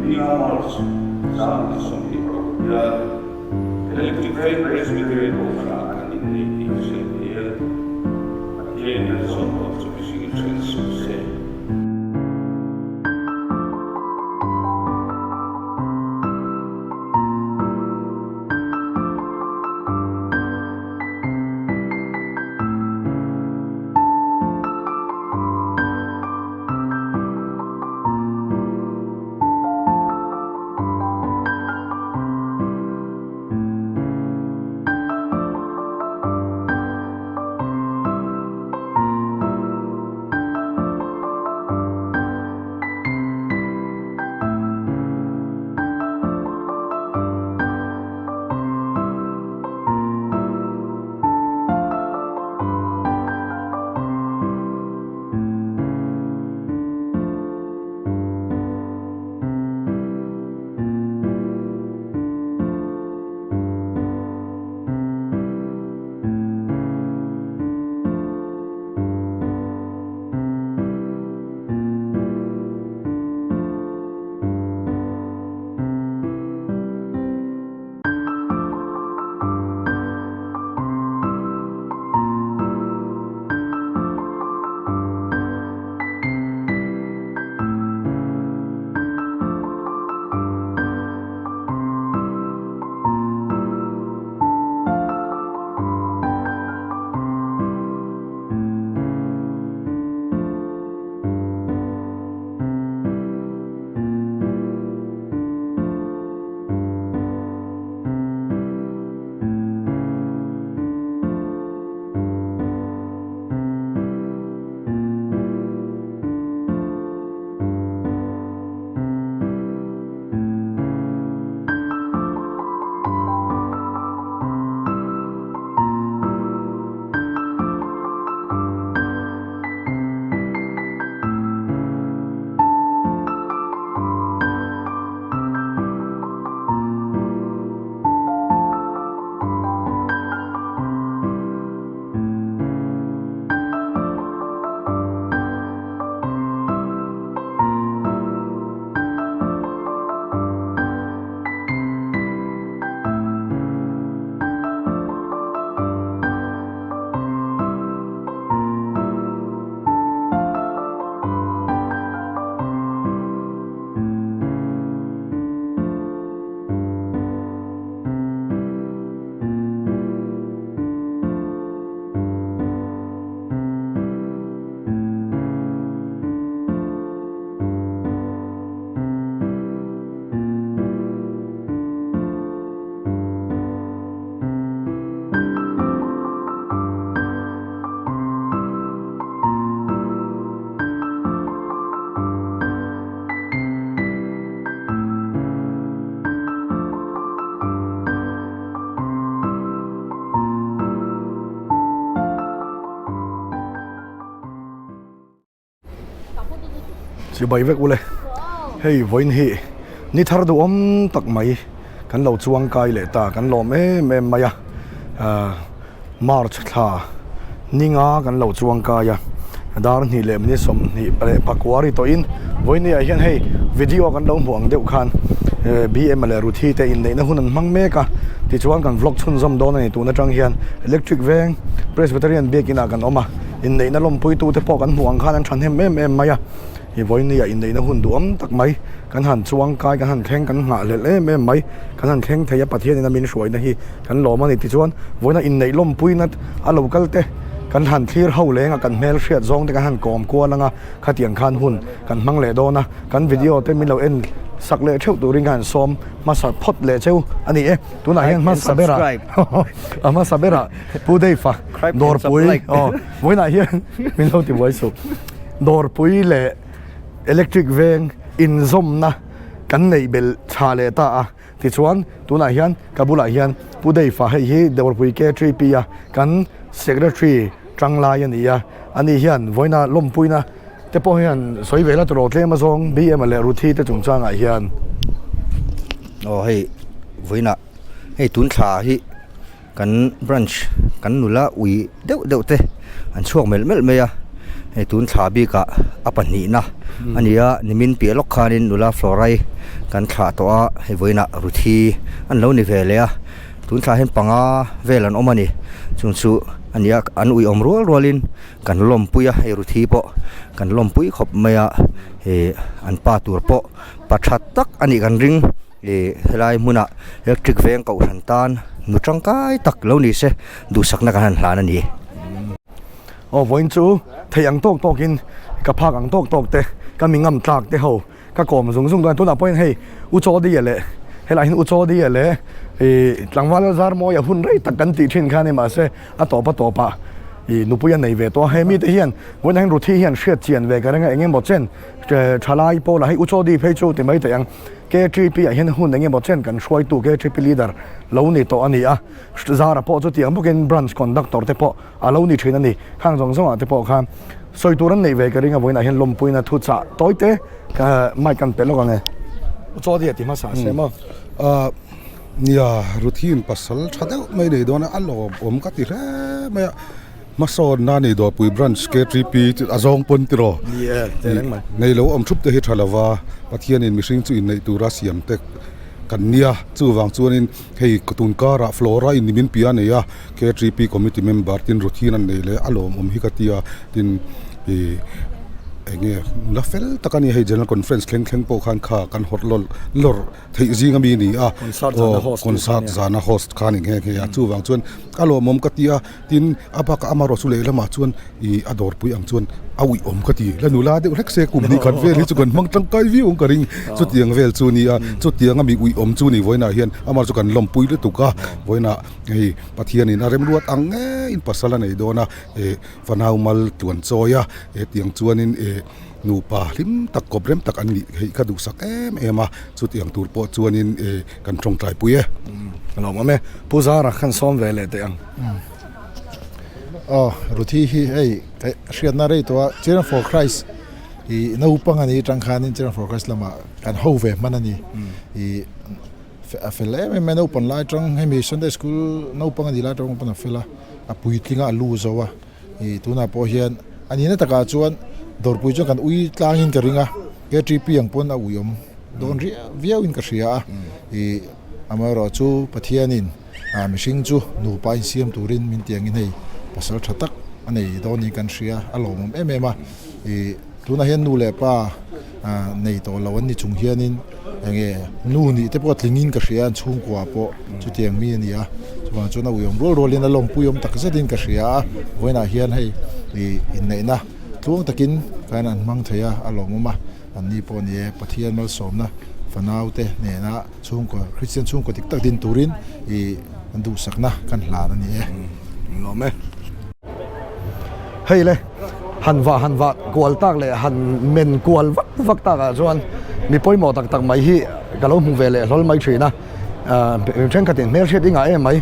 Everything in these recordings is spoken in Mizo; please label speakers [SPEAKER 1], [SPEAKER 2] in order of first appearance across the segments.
[SPEAKER 1] Ninga March 2026 hian Electric Veng Presbyterian Kohhranah kan innei tih a hriat tir. Pathianin an zawm tawh chu mihringin then suh se.
[SPEAKER 2] Chibai vek ule hei vawiin hi ni thar duhawm tak mai kan lo chuang kai leh ta kan lawm em em mai a ahh march thla ninga kan lo chuang kai a dar hnih leh minute 20 leh pakua ri tawhin vawiin ni ah hian hei video kan lo hmuh ang deuh khan ehh bm leh Ruthi te inneihna hun an hmang mek a tichuan kan vlog chhunzawm dawn a ni tun atang hian electric veng Presbyterian biakin ah kan awm a inneihna lawmpuitu te pawh kan hmuh ang khan an thahnem em em mai a ih vawiin ni ah inneihna hun duhawm tak mai kan han chuang kai kan han thleng kan nghah hlelh em em mai kan han thleng thei a Pathian in a min hruaina hi kan lawm a ni tichuan vawiina inneih lawmpuina a lo kal te kan han thlir ho leng a kan hmel hriat zawng te kan han kawm kual ang a khatiang khan hun kan hmang leh dawn a kan video te min lo en sak leh theuh turin ka han sawm hmasa phawt leh cheu a ni e tunah hian hmasa berah a hmasa berah Pu Dave-a dawrpui aw vawiinah hian min lo ti buai suh dawrpui leh electric veng inzawmna kan neih belh tha leh ta a tichuan tunah hian ka bulah hian Pu Dave-a hei hi dawrpui K3P a kan secretary tanglai a ni a ani hian vawiina lawmpuina te pawh hian sawi ve la tawh tlem azawng BM leh Ruthi te chungchangah hian.
[SPEAKER 3] Aw hei vawiinah hei tun thla hi. Kan branch kan nula ui deuh deuh te an chhuak melh melh mai a. Hei tun thla bikah a pahnihna a ni a, nimin piah lawk khanin nula Florai kan thlah tawh a, hei vawiinah Ruthi an lo ni ve leh a, tun thlah hian panga vel an awm a ni, chung chu a ni a, an uiawm rual rualin kan lawmpui a, hei Ruthi pawh kan lawmpui khawp mai a, ih an pa tur pawh pa tha tak a nih kan ring. Ih helai hmunah electric veng kohhran tan nu tangkai tak lo ni se duhsakna kan han hlan a ni.
[SPEAKER 2] Aw vawiin chu thei ang tawk tawkin ka phak ang tawk tawk te ka mi ngam tlak te ho ka kawm zung zung dawn tunah pawhin hei U Chawdia leh helaiah hian U Chawdia leh ih tlangval zar mawi a hun rei tak kan tih thin kha a ni mahse a tawp a tawpah ih nupui a nei ve tawh a he mite hian vawiinah hian Ruthi hian hriat chian ve ka ring a eng emaw chen thalai pawlah hei U Chawdi phei chu ti mai theih ang. KTP ah hian hun engemaw chen kan hruaitu KTP leader lo ni tawh a ni a, Zara pawh chutiang bawkin branch conductor te pawh a lo ni thin a ni. Khang zawng zawngah te pawh khan sawi tur an neih ve ka ring a, vawiinah hian lawmpuina thu chah tawi te mic an pe lawk ang e. U Chaw Dia ti hmasa se maw?
[SPEAKER 4] Ahh nia, Ruthin pasal tha deuh mai nei dawn a, a lawmawm ka ti hle mai a. Hmasawnna nei Dawrpui Branch KTP chu a zawng pawn tiraw?
[SPEAKER 2] Ni e, teh reng mai.
[SPEAKER 4] Nei lo awm thup te hi tha lova, Pathianin mihring chu inneih tura siam te kan nia. Chuvang chuanin hei tun karah Flora in nimin pia nei a, KTP Committee member tin routine an nei leh a lawmawm hi ka tia. Tin ih enge la fel tak a ni hei General Conference thleng thleng pawh khan kha kan hawrh lawr lawr theih zing ami ni a. Concert zana host kha a ni nghe nghe a. Chuvang chuan a lawmawm ka tia. Tin, a bakah amarawh chu lehlamah chuan ih a dawrpui ang chuan a uih awm ka ti. La nula deuh hlek se kum hnih khat vel hi chu kan hmang tangkai viau ang ka ring. Chutiang vel chu a ni a, chutiang a mi uih awm chu ni vawiinah hian amarawh chu kan lawmpui lutuk a. Vawiinah hei Pathianin a remruat ang ngeiin pasal a nei dawn a, eh fanau mal tluan chawi a, hetiang chuanin eh nupa hlim tak kawp rem tak an nih theih ka duhsak em em a, chutiang tur pawh chuanin eh kan tawngtaipui e.
[SPEAKER 2] Ka lawm awm e. Pu Zara khan sawm ve leh teh ang.
[SPEAKER 5] Aw, Ruthi hi hei hriatna rei tawh a, Children for Christ i naupang a ni atang khanin Children for Christ lamah kan ho ve hman a ni. I a fel em em mai naupan lai atang hemi Sunday school naupang a nih lai atang pawn a fel a, a puitling a, a lu zo a. I tunah pawh hian a nihna takah chuan dawrpui chuan kan ui tlangin ka ring a, KTP ang pawn a ui awm dawn riau viauin ka hria a. I amaherawh chu Pathianin ah mihring chu nupa insiam turin min ti angin hei pasal tha tak a nei dawn niin kan hria a lawmawm em em a. I tunah hian nu leh pa ah nei tawh lo an ni chung hianin enge nu nih te pawh a tlingin ka hria an chhungkua pawh chutiang mi a ni a chuvang chuan a uiawm rual rualin a lawmpui awm tak zetin ka hria a vawiinah hian hei ih inneihna tluang takin khan an hmang thei a a lawmawm a an ni pawh ni e Pathian malsawmna fanau te nena chhungkua Kristian chhungkua dik tak din turin ih an duhsakna kan hlan a ni e.
[SPEAKER 2] Lawm e. Hei le, han vah han vah kual tak leh han men kual vak vak takah chuan mi pawimawh tak tak mai hi ka lo hmu ve leh hlawl mai thin a, ahh thenkhatin hmelhriat i ngah em mai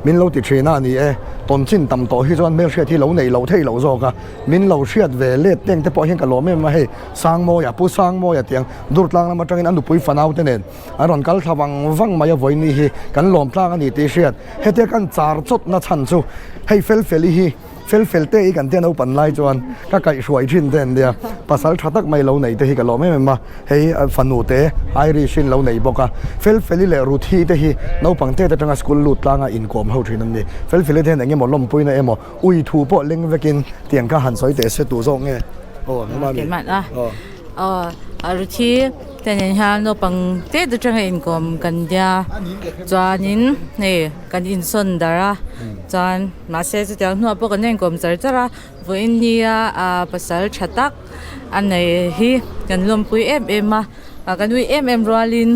[SPEAKER 2] min lo ti thin a a ni e, tawnchin tam tawh hi chuan hmelhriat hi lo neih loh theih loh zawk a, min lo hriat ve let teng te pawh hian ka lawm em a hei Sangmawia Pu Sangmawia tih ang Durtlang lam atangin a nupui fanau te nen an rawn kal thla vang vang mai a vawiin hi kan lawm tlang a ni tih hriat hetia kan char chawt na chhan chu hei fel fel i hi fel fel te i kan tia naupan lai chuan ka kaihhruai thin te an nia pasal tha tak mai lo nei te hi ka lawm em em a hei fanu te Irish in lo nei bawk a fel fel i leh Ruthi te hi naupang te te atanga school lut tlanga inkawm ho thin an ni fel fel i te hian eng emaw lawmpui na emaw ui thu pawh leng vekin tiang kha han sawi teh se tu zawk nge aw
[SPEAKER 6] aw. Aw a ruthi te nen hian naupang te te atanga inkawm kan nia chuanin hei kan insawn darh a chuan mahse chutiang hnuah pawh kan inkawm char char a vawiin nia ah pasal tha tak a nei hi kan lawmpui em em a ah kan ui em em rualin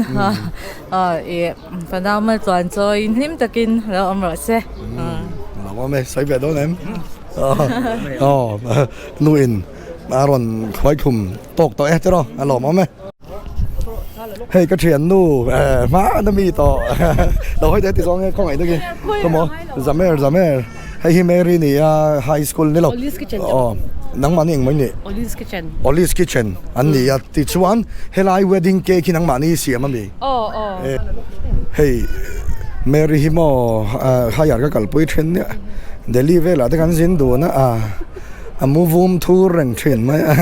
[SPEAKER 6] ah ih fanau maltluan chawiin hlim takin lo awm rawh se.
[SPEAKER 2] Lo awm e sawi ve dawn em aw nuin. A rawn hruai thlum tawk tawh e tiraw a lawmawm e. Hei ka thiannu eh hma na mi tawh lo hawi te ti zawng e khawngaih takin khawmaw Zamer Zamer hei hi Mary ni a high school ni lo aw nangmahni engmawin nih
[SPEAKER 7] Olive's Kitchen
[SPEAKER 2] Olive's Kitchen an ni a tichuan helai wedding cake hi nangmahni siam a mi
[SPEAKER 7] aw aw
[SPEAKER 2] hei Mary hi maw higher ka kalpui then nia Delhi velah te kan zin dun a. A mu vum thur reng thin mai a.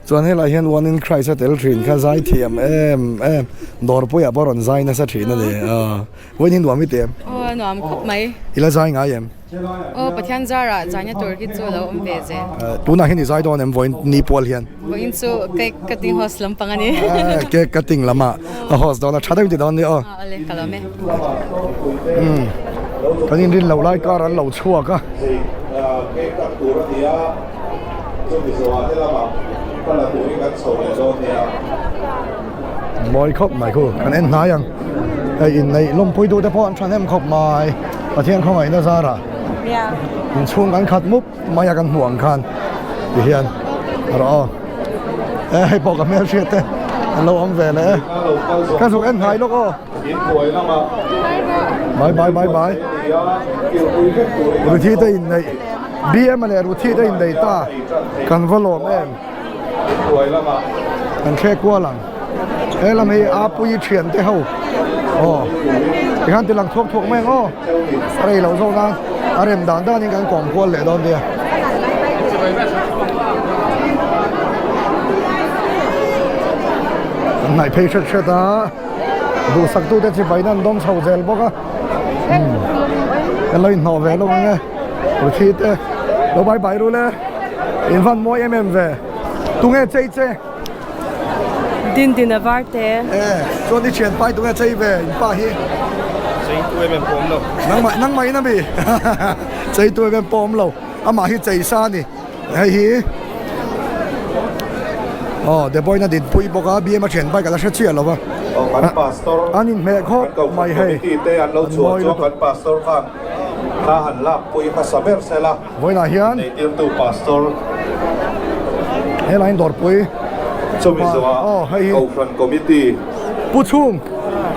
[SPEAKER 2] Chuan helaiah hian One in Christ a tel thin kha zai thiam em em. Dawrpuiah pawh rawn zai nasa thin a ni. Vawiin hi nuam i ti em?
[SPEAKER 7] Aw nuam khawp mai.
[SPEAKER 2] I la zai ngai em?
[SPEAKER 7] Aw Pathian zarah zaina tur hi chu a lo awm ve zel.
[SPEAKER 2] Tunah hian i zai dawn em vawiin ni pual hian?
[SPEAKER 7] Vawiin chu cake cutting host lampang a ni.
[SPEAKER 2] Cake cutting lamah a host dawn a, tha deuh ti dawn ni aw.
[SPEAKER 7] Awle ka lawm e.
[SPEAKER 2] Kan inrin loh lai kar an lo chhuak a.
[SPEAKER 4] Cake cut tur a ni a, chumi zawhah helamah ka la turin kan chho leh dawn nia.
[SPEAKER 2] Mawi khawp mai khu kan en hnai ang hei inneih lawmpui duh te pawh an thahnem khawp mai Pathian khawngaihna zarah inchhung kan khat mup mai a kan hmuh ang khan ti hian rawh aw e hei pawh ka hmelhriat te an lo awm ve leh e ka zuk en hnai lawk aw bye bye bye bye Ruthi te inneih BM leh Ruthi te inneih ta kan va lawm em. Kan hre kual ang. He lam hi a pui thian te ho. Aw. Tikhan ti lang thuak thuak mai ang aw. A rei loh zawk nan a rem dan dan in kan kawm kual leh dawn nia. Kan hnaih phei hret hret a. Duhsak tu te chibai nan dawng chho zel bawk a. Kan lo inhnawh ve lawk ang e. Ruthi te lo bye bye ru le. In van mawi em em ve. Tunge chei che?
[SPEAKER 7] Din din a var te.
[SPEAKER 2] E, chuan i thian pai tunge chei ve in pa hi?
[SPEAKER 8] Chei tu em em pawh awm lo.
[SPEAKER 2] Nangmah nangmah in ami? Chei tu em em pawh awm lo. Amah hi chei sa a ni. Hei hi Aw Deboyna dinpui bawk a, BM a thian pai ka la hre chiah lo va.
[SPEAKER 4] Aw kan pastor
[SPEAKER 2] An inhmeh khawp mai hei.
[SPEAKER 4] Kan kohhran committee te an lo chhuah chuan kan pastor khan thla han lakpui hmasa ber sela.
[SPEAKER 2] Vawiinah hian
[SPEAKER 4] Neitirtu Pastor
[SPEAKER 2] helai in dawrpui
[SPEAKER 4] Chumi zawhah
[SPEAKER 2] aw hei hi
[SPEAKER 4] Kohhran Committee
[SPEAKER 2] Pu Chhung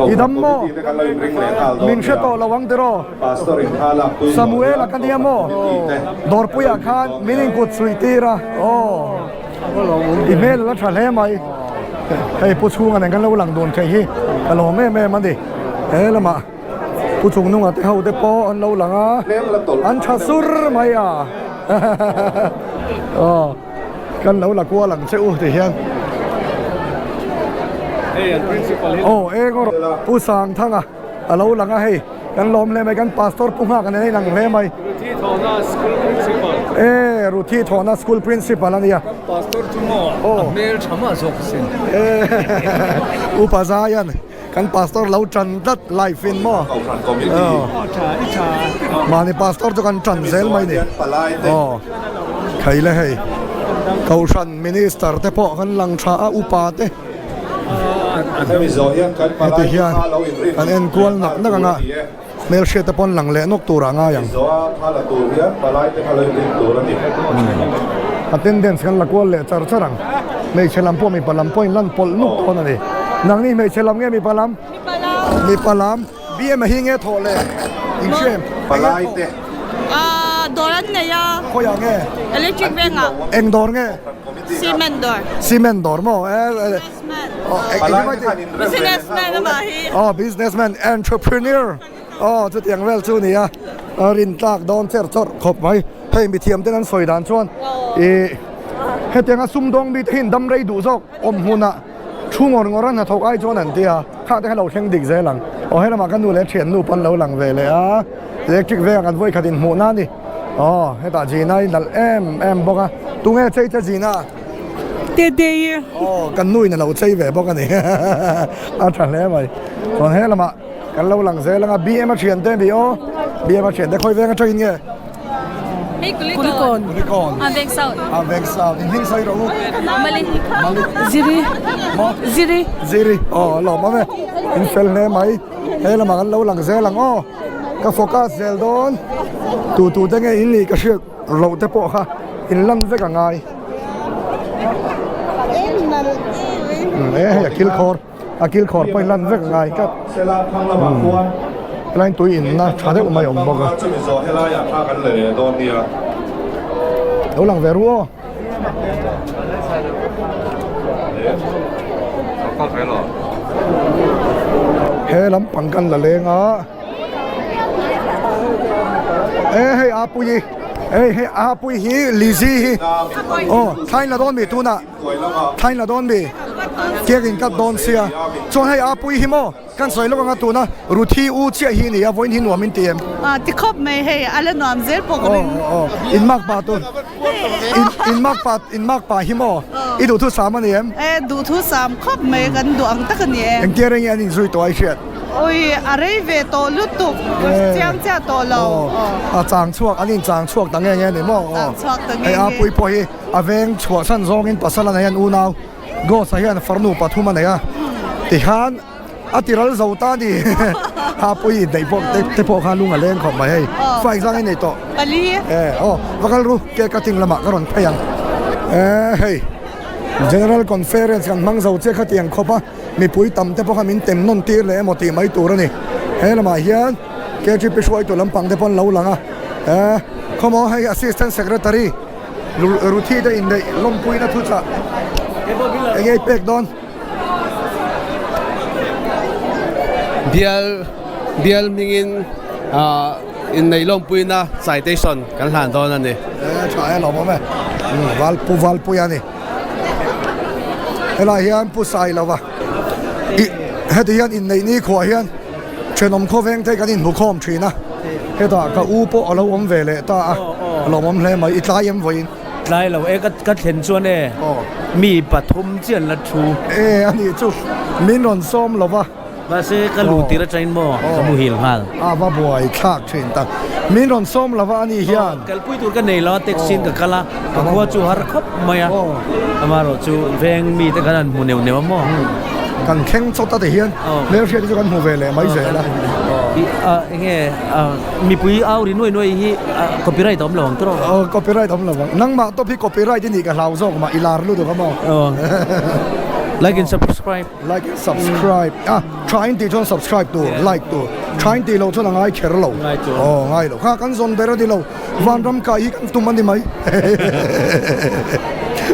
[SPEAKER 2] i dam maw
[SPEAKER 4] Committee te kan lo inring leh nghal dawn
[SPEAKER 2] min hre
[SPEAKER 4] nia.
[SPEAKER 2] tawh lo ang tiraw
[SPEAKER 4] Pastor in thla lak pui zawh
[SPEAKER 2] Samuel a
[SPEAKER 4] hian
[SPEAKER 2] ka nia
[SPEAKER 4] Kohhran
[SPEAKER 2] maw
[SPEAKER 4] Committee te kan lo
[SPEAKER 2] dawrpuiah
[SPEAKER 4] inring
[SPEAKER 2] khan
[SPEAKER 4] dawn
[SPEAKER 2] min
[SPEAKER 4] nia.
[SPEAKER 2] inkut chhui tir a aw i hmel a la tha hle mai hei Pu Chhunga nen kan lo lang dun thei hi ka lawm em em a ni he lamah Pu Chungnunga te ho te pawh an lo lang a, an tha sur mai a aw kan lo la kual ang che u ti hian aw eng aw Pu Sangthanga a lo lang a hei kan lawm hle mai kan pastor Pu Nghak a nen a inang hle mai e Ruthi Thawhna school principal a nia e Upa Zaian. Kan pastor lo tan tlat live in maw mahni pastor chu kan tan zel mai ni aw thei le hei kohhran minister te pawh kan lang tha a upa te heti hian kan enkual nak nak ang a. Hmelhriat te pawn lang leh nawk turah a ngai ang. Attendance kan la kual leh char char ang. Hmeichhe lam pawh mipa lam pawhin lan pawlh nuk dawn a ni. Nangni hmeichhe lam nge mipa lam? Mipa lam. BM a hi nge thawh leh inhre em?
[SPEAKER 4] Palai te.
[SPEAKER 9] Dawr an nei a.
[SPEAKER 2] Khawiah nge?
[SPEAKER 9] Electric vengah.
[SPEAKER 2] Eng dawr nge?
[SPEAKER 9] Cement dawr.
[SPEAKER 2] Cement dawr maw?
[SPEAKER 9] Businessman amah hi.
[SPEAKER 2] Aw businessman entrepreneur aw chutiang vel chu nia a rin tlak dawn cher chawrh khawp mai hei mithiam ten an sawi dan chuan ih hetianga sumdawng mite hi dam rei duh zawk awm hmunah thu ngawr ngawr a hnathawk ai chuan an tia khang te kha lo thleng dik zel ang aw helamah ka nu leh thiannu pawh an lo lang ve leh a electric vengah kan vawikhat inhmuhna a ni aw hetah Gina hi nalh em em bawk a tunge chei che Gina.
[SPEAKER 9] Teddy.
[SPEAKER 2] Aw kan nu in a lo chei ve bawk a ni a tha hle mai chuan he lamah kan lo lang zel anga BM a thian te a ni aw BM a thian te khawi veng atangin nge
[SPEAKER 9] Hei Kulikawn
[SPEAKER 2] Kulikawn
[SPEAKER 9] A veng South
[SPEAKER 2] A veng South in hming sawi rawh u
[SPEAKER 9] Mali
[SPEAKER 2] Mali
[SPEAKER 9] Ziri
[SPEAKER 2] Maw
[SPEAKER 9] Ziri
[SPEAKER 2] Ziri aw a lawm awm e in fel hle mai he lamah kan lo lang zel ang aw ka focus zel dawn tu tu te nge in nih ka hriat Loh te pawh kha in lan vek a ngai. E hei a kil khawr a kil khawr pawh in lan vek a ngai tlat. Helai tui in na tha deuh mai awm bawk a. Lo lang ve ru aw. He lampang kan la leng a. E hei a pui. Hei hei a pui hi Lizzy hi aw thlain la dawn mi tunah thlain la dawn mi cake in cut dawn sia chuan hei a pui hi maw kan sawi lawk anga tuna Ruthi u chiah hi a ni a vawiin hi nuam in ti em?
[SPEAKER 9] A ti khawp mai hei a la nuam zel pawh ka ring.
[SPEAKER 2] Aw aw in mark pah tur in in mark pah in mark pah hi maw i duhthusam a ni em?
[SPEAKER 9] E duhthusam khawp mai kan duh ang tak a ni e.
[SPEAKER 2] Engtia reng nge an inzui tawh a i hriat?
[SPEAKER 9] Ui, a rei ve tawh lutuk, chiang chiah tawh lo.
[SPEAKER 2] A chang chhuak, an in chang chhuak ta nge nge ni maw?
[SPEAKER 9] Chang chhuak ta nge nge.
[SPEAKER 2] Hei a pui pawh hi a veng chhuah san zawngin pasal a nei a, an unau Ghost-a hian farnu pathum a nei a, tikhan a ti ral zo ta a ni. A pui inneih pawh te pawh khan lung a leng khawp mai hei. Fa engzang in nei tawh?
[SPEAKER 9] Pali.
[SPEAKER 2] E aw, va kal ru, cake cutting lamah ka rawn phei ang. E hei, General Conference kan hmang zo chiah kha tiang khawp a. Mipui tam te pawh kha min tem nawn tir leh emaw tih mai tur a ni. He lamah hian KTP hruaitu lampang te pawh an lo lang a. Eh, khawmaw hei Assistant Secretary Ruthi te inneih lawmpuina thuchah eng nge i pek dawn?
[SPEAKER 8] Bial bial hmingin inneih lawmpuina citation kan hlan dawn a ni.
[SPEAKER 2] Eh, tha e lawm awm e. Valpu Valpuia a ni. Helai hian Pu Sailova ih heti hian inneih ni khuah hian thenawm khawveng te kan inhmu khawm thin a, hetah ka u pawh a lo awm ve leh ta a, a lawmawm hle mai, i tlai em vawiin?
[SPEAKER 10] Tlai lo e, ka thlen chuan e mi pathum chian la thu.
[SPEAKER 2] E a nih chu, min rawn sawm lova.
[SPEAKER 10] Mahse ka luh tir atangin maw ka muhil nghal.
[SPEAKER 2] A va buai thlak thin tak. Min rawn sawm lova a nih hian.
[SPEAKER 10] Kalpui tur ka nei lo a, taxi in ka kal a, ka khua chu har khawp mai a. Amaherawh chu veng mi te khan an hmu neuh neuh a maw.
[SPEAKER 2] Kan thleng chawt a ti hian hmelhriat hi chu kan hmu ve leh mai zel a.
[SPEAKER 10] Enge mipui au ri nuai nuai hi copyright a awm lo ang tawh.
[SPEAKER 2] Aw copyright a awm lo ang. Nangmah tawp hi copyright i nih ka hlau zawk mah i lar lutuk a maw.
[SPEAKER 10] Like and subscribe.
[SPEAKER 2] Like and subscribe a tha in tih chuan subscribe tur like tur tha in tih loh chuan a ngai kher lo aw ngai lo kha kan zawn ber a ni lo vanram kai hi kan tum a ni mai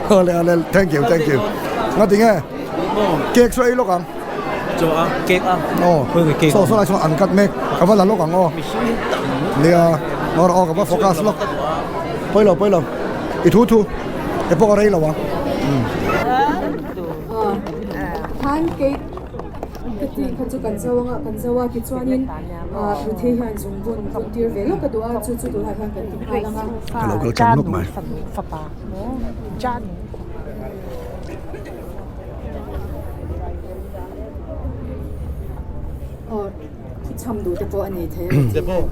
[SPEAKER 2] awle awle thank you thank you nga tinge cake chu ei lawk ang
[SPEAKER 10] chaw a cake a
[SPEAKER 2] aw saw saw lai chuan an cut mek ka va la lawk ang aw nia aw ka va focus lawk pawi lo pawi lo i thu thu e pawh a rei lo ang.
[SPEAKER 11] Khan cake ka tih kha chu kan zo anga kan zo a tichuanin Ruthie hian zungbun bun tir ve lawk a duh a chu chu tunah hian kan ti nghal anga.
[SPEAKER 2] Ka lo kal tlang lawk mai.
[SPEAKER 11] Aw chham duh te pawh a nei thei a Ruthie hian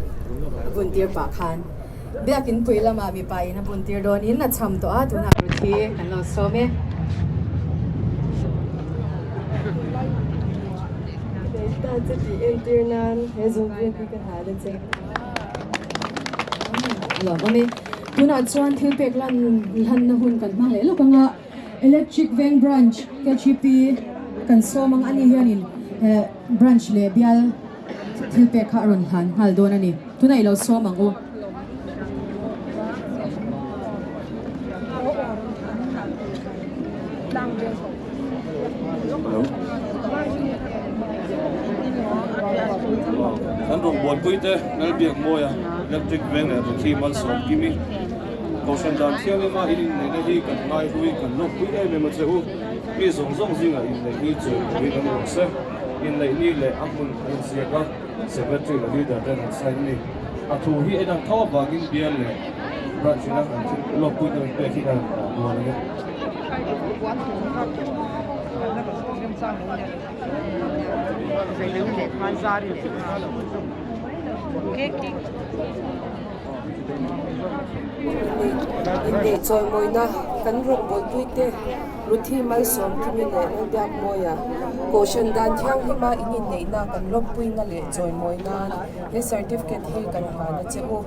[SPEAKER 11] a bun tir pah khan. Biakin pui lamah mipa in a bun tir dawn in a cham tawh a, tunah Ruthi kan lo sawm e. Ta chu tih entir nan he zungbun hi ka hal a che. A lo awm e. Tunah chuan thil pek lan hlanna hun kan hmang leh lawk ang a, Electric Veng Branch KGP kan sawm ang a ni hianin branch leh bial Thil pek kha a rawn hlan nghal dawn a ni. Tunah i lo sawm ang u.
[SPEAKER 1] Kan rawn buaipui te Lalbiakmawia Electric Veng leh Ruthi Malsawm Kimi Kohhran dan thianglima in inneihna hi kan ngaihlui kan lawkpui em em a che u. Mi zawng zawng zingah inneih hi chawimawiin an awm se. Inneih ni leh a hmun a inziak a, Secretary leh Leader ten an sign a ni. A thu hi en ang tho avangin bial leh Branch ina an thil lawkpui te pek hi kan dah mual a ni.
[SPEAKER 11] Inneih chawimawina kan rawngbawlpuite Ruthi Malsawmkimi leh Lalbiakmawia Kohhran dan thianghlima in inneihna kan lawmpuina leh chawimawi nan he certificate hi kan hlan a che u.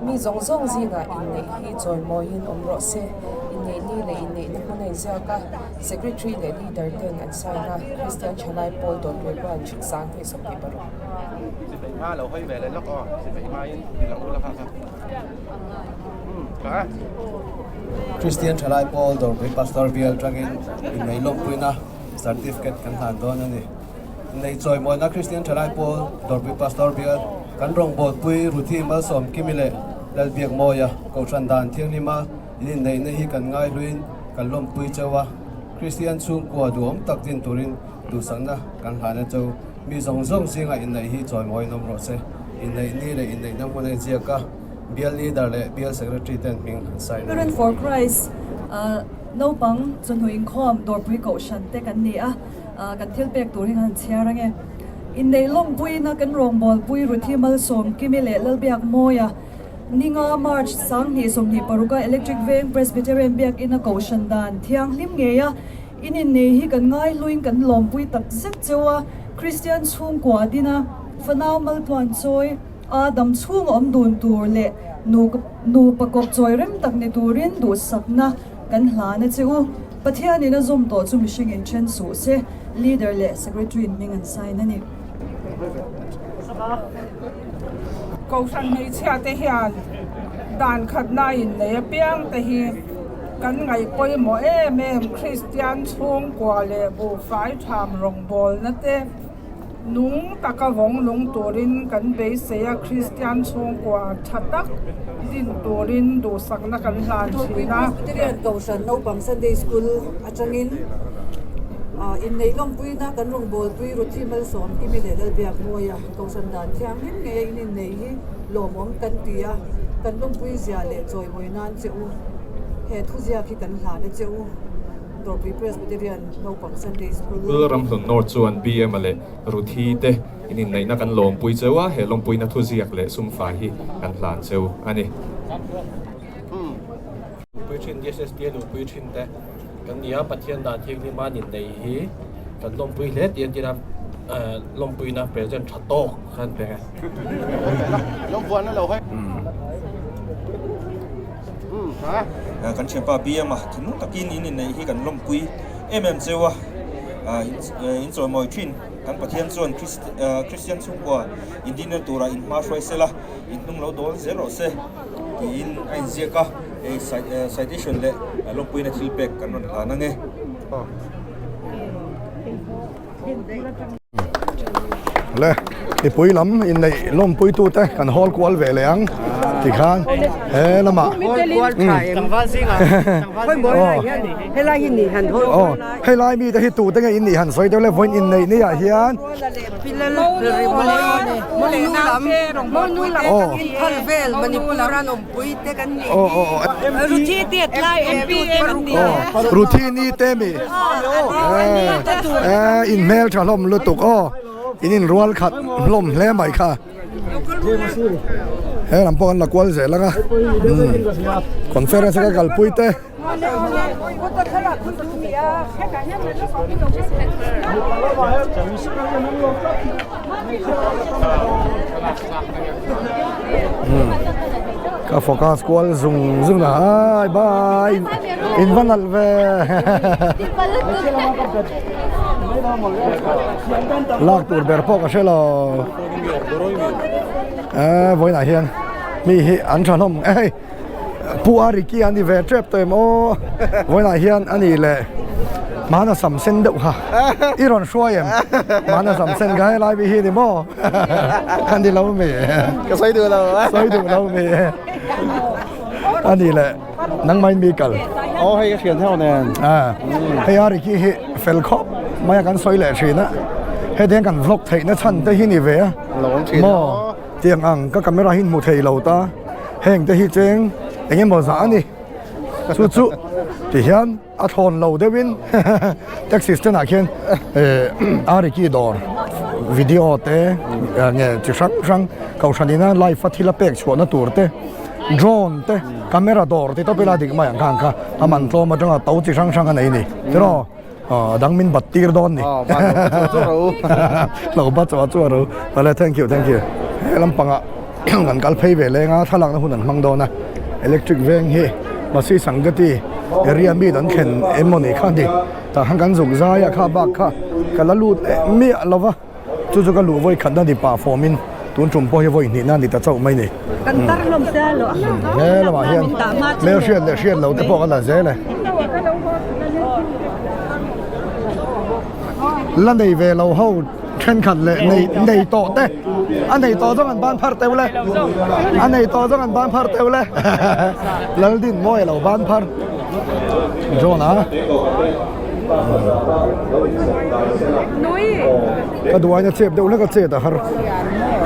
[SPEAKER 11] Mi zawng zawng zingah inneih hi chawimawiin awm rawh se. Inneih ni leh inneihna hmun a inziak a, Secretary leh Leader ten an sign a, Kristian Thalai Pawl Dawtpui Branch 2026.
[SPEAKER 8] Kristian Thalai Pawl Dawrpui Pastor Bial atangin innei lawmpuina certificate kan hlan dawn a ni. Innei chawimawina Kristian Thalai Pawl Dawrpui Pastor Bial kan rawngbawlpui Ruthi Malsawmkimi leh. Lalbiakmawia, Kohhran dan thianghlima in inneihna hi kan ngaihluin kan lawmpui chauh a, Kristian chhungkua duhawm tak din turin duhsakna kan hlan a cho. Mi zawng zawng zinga inneih hi chawimawiin awm rawh se. Inneih ni leh inneihna hmun a inziak a, Bial Leader leh Bial Secretary ten hming an sign a ni.
[SPEAKER 12] Parent for Christ naupang chawhnu inkhawm dawrpui kohhran te kan ni a, kan thil pek tur hi kan han chhiar ange. Inneih lawmpuina kan rawngbawlpui Ruthi Malsawm Kimi leh Lalbiakmawia Ninga March 2026 a Electric Veng Presbyterian Biakina kohhran dan thianghlim ngei a in innei hi kan ngaihluin kan lawmpui tak zet cheu a, Kristian chhungkua dina fanau maltluan chawi a dam chhung awm dun tur leh nupa kawp chawi rem tak ni turin duhsakna kan hlan a che u. Pathianin a zawm tawh chu mihring in then suh se, Leader leh Secretary in hming an sign a ni.
[SPEAKER 9] Kohhran hmeichhia te hian dan khatna innei apiang te hi kan ngaih pawimawh em em Kristian chhungkua leh buhfai tham rawngbawlna te nung taka vawng lung turin kan beisei a, Kristian chhungkua tha tak din turin duhsakna kan hlan thin a.
[SPEAKER 13] Presbyterian Kohhran naupang Sunday School atangin inneih lawmpuina kan rawngbawlpui Ruthi Malsawm Kimi leh Lalbiakmawia. Kohhran dan thianghlim ngei a in innei hi lawmawm kan ti a, kan lawmpui zia leh chawimawi nan che u. He thuziak hi kan hlan a che u, Dawrpui Presbyterian Naupang Sunday School.
[SPEAKER 14] Ramhlun North chuan BM-a leh Ruthi te in inneihna kan lawmpui cheu a, he lawmpuina thuziak leh sumfai hi kan hlan cheu a ni.
[SPEAKER 15] Nupui thin DSST a nupui thin te kan ni a, Pathian dan thianghlim a ninneih hi kan lawmpui hle tih an tir a, lawmpuina present tha tawk kha an pek e.
[SPEAKER 16] Kan thianpa BM a thinlung takin in inneih hi kan lawmpui em em cheu a, in chawimawi thin kan Pathian chuan Kristian chhungkua indinna tura inhma hruai sela, inhnung lo dawl zel rawh se. Tiin a inziak a, hei citation leh lawmpuina thil pek kan rawn hlan ang e.
[SPEAKER 2] Le, mipui lam inneih lawmpuitute kan hawl kual ve leh ang tikhan he lamah helai mite hi tute nge in nih han sawi deuh le vawiin inneih ni ah hian Ruthi ni te mi in hmel tha hlawm lutuk aw in in rual khat hlawm hle mai kha he lam pawh an la kual zel ang a conference a ka kalpui te. Ka focus kual zung zung a hai bye in va nalh ve lak tur ber pawh ka hre lo eh vawiinah hian mi hi an tha hlawm hei. Pu a Ricky a ni ve tep tawh em aw vawiinah hian a ni leh hmana sam sen deuh kha i rawn hruai em hmana sam sen kha helai mi hi ni maw a ni lo mi
[SPEAKER 17] ka sawi duh lo
[SPEAKER 2] sawi duh lo mi a ni leh nangmahin mi kal
[SPEAKER 17] aw hei ka hriat heuh nen
[SPEAKER 2] a hei a Ricky hi fel khawp mai a kan sawi leh thin a hetiang kan vlog theihna chhan te hi ni ve a maw Tiang ang ka camera hi hmu thei lo ta, heng te hi cheng eng emaw zah a ni. Chu chu ti hian a thlawn lo deuhin taxi stand ah khian Ariki dawr video te nge chi hrang hrang kohhran ina live a thil a pek chhuahna tur te drone te camera dawr ti tawp ila dik mai ang kha ang kha a man tlawm atanga to chi hrang hrang a nei ni tiraw. Aw dang min bat tir dawn ni.
[SPEAKER 17] Aw bat lo chu ro.
[SPEAKER 2] Lo bat chu chu ro. Vale thank you thank you. He lampanga kan kal phei ve leng a thlalakna hun an hmang dawn a. Electric veng hi Masi Sangati area mi dan thlen em maw ni kha ni. Tah khan kan zuk zai a kha bak kha ka la lut leh miah lo va. Chu chu ka luh vawi khatna ni pah fawmin tun tum pawh hi vawi hnihna ni ta chauh mai ni.
[SPEAKER 18] Kan tar hlawm se a lo.
[SPEAKER 2] He lamah hian hmel hriat leh hriat lo te pawh ka la zel e. La nei ve lo ho thenkhat leh nei nei tawh te. A nei tawh zawng an ban phar teuh le. A nei tawh zawng an ban phar teuh le. Laldin mawi a lo ban phar. John a. Ka duaina chep deuh hlek a chet a har.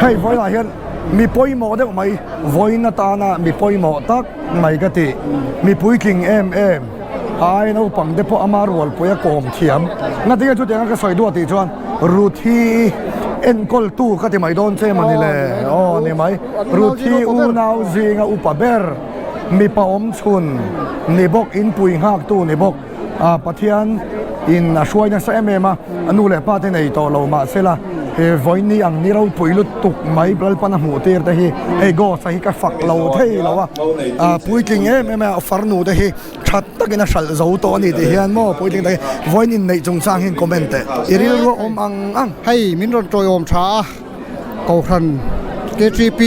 [SPEAKER 2] Hei vawiinah hian mi pawimawh deuh mai vawiin atana mi pawimawh tak mai ka ti. Mi puitling em em. Ai naupang te pawh ama rualpui a kawm thiam. Ngatinge chutianga ka sawi duah tih chuan Ruthi enkawltu ka ti mai dawn che mawni le. Aw ni mai. Ruthi unau zinga upa ber mipa awm chhun ni bawk inpui nghaktu ni bawk. Pathian in a hruai nasa em em a, a nu leh pa te nei tawh lo mahsela he vawiin ang ni ropui lutuk mai Lalpan a hmuh tir te hi hei Ghost a hi ka fak lo thei lo a, puitling em em a farnu te hi that takin a hralh zo tawh a ni tih hian maw puitling takin vawiin inneih chungchang hian comment teh i rilru a awm ang ang.
[SPEAKER 19] Hei min rawn tawiawm tha a, Kohhran, KTP,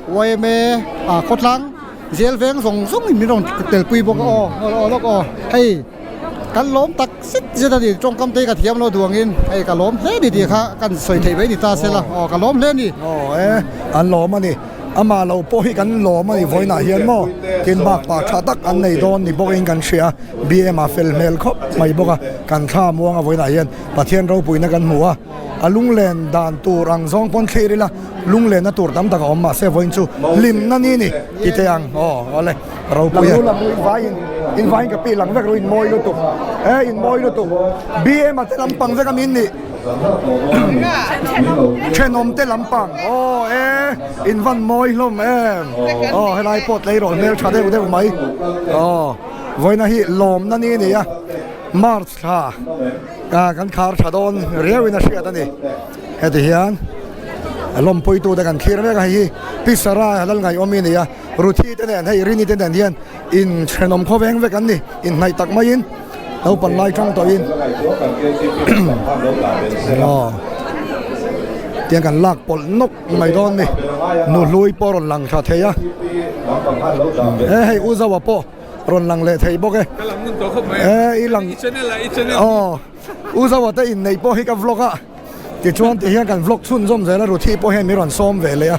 [SPEAKER 19] yma, khawtlang. Zel veng zawng zawng in min rawn telpui bawk a aw aw lawk aw hei kan lawm tak zet zet a ni tawngkam te hi ka thiam lo duang in hei ka lawm hle ni tih kha kan sawi theih mai ni ta se la aw ka lawm hle a ni.
[SPEAKER 2] Aw e an lawm a ni amah lo pawh hi kan lawm a ni vawiinah hian maw tin bak pa tha tak an nei dawn ni bawk in kan hria BM a fel hmel khawp mai bawk a kan thla muang a vawiinah hian Pathian ropuina kan hmu a. A lunglen dan tur ang zawng pawn thlir ila lunglenna tur tam tak a awm mahse vawiin chu hlimna ni ni ti teh ang aw awle ropui e invaiin invaiin ka pi lang vek ru in mawi lutuk e in mawi lutuk BM a te lampang vek a min nih thenawm te lampang aw e in van mawi hlawm em aw helai pawh tleirawl hmeltha deuh deuh mai aw vawiina hi lawmna ni a ni a March thla. Kan khar tha dawn riauin a hriat a ni. Heti hian lawmpuitute kan thlir mek a, hei hi Pi Sarah lal ngaihawm hi a ni a, Ruthi te nen hei Rini te nen hian inthenawm khawveng vek an ni, inhnaih tak maiin naupang lai tang tawhin aw tiang kan lak pawlh nawk mai dawn a ni. Nuhlui pawh rawn lang tha thei a, he hei U Zoa pawh. Rawn lang leh thei bawk e.
[SPEAKER 20] Ka lang ngun tawh khawp mai.
[SPEAKER 2] E i lang.
[SPEAKER 20] I channel ah i channel.
[SPEAKER 2] Aw. U Zoa te inneih pawh hi ka vlog a. Tichuan ti hian kan vlog chhunzawm zel a Ruthi pawh hian min rawn sawm ve leh a.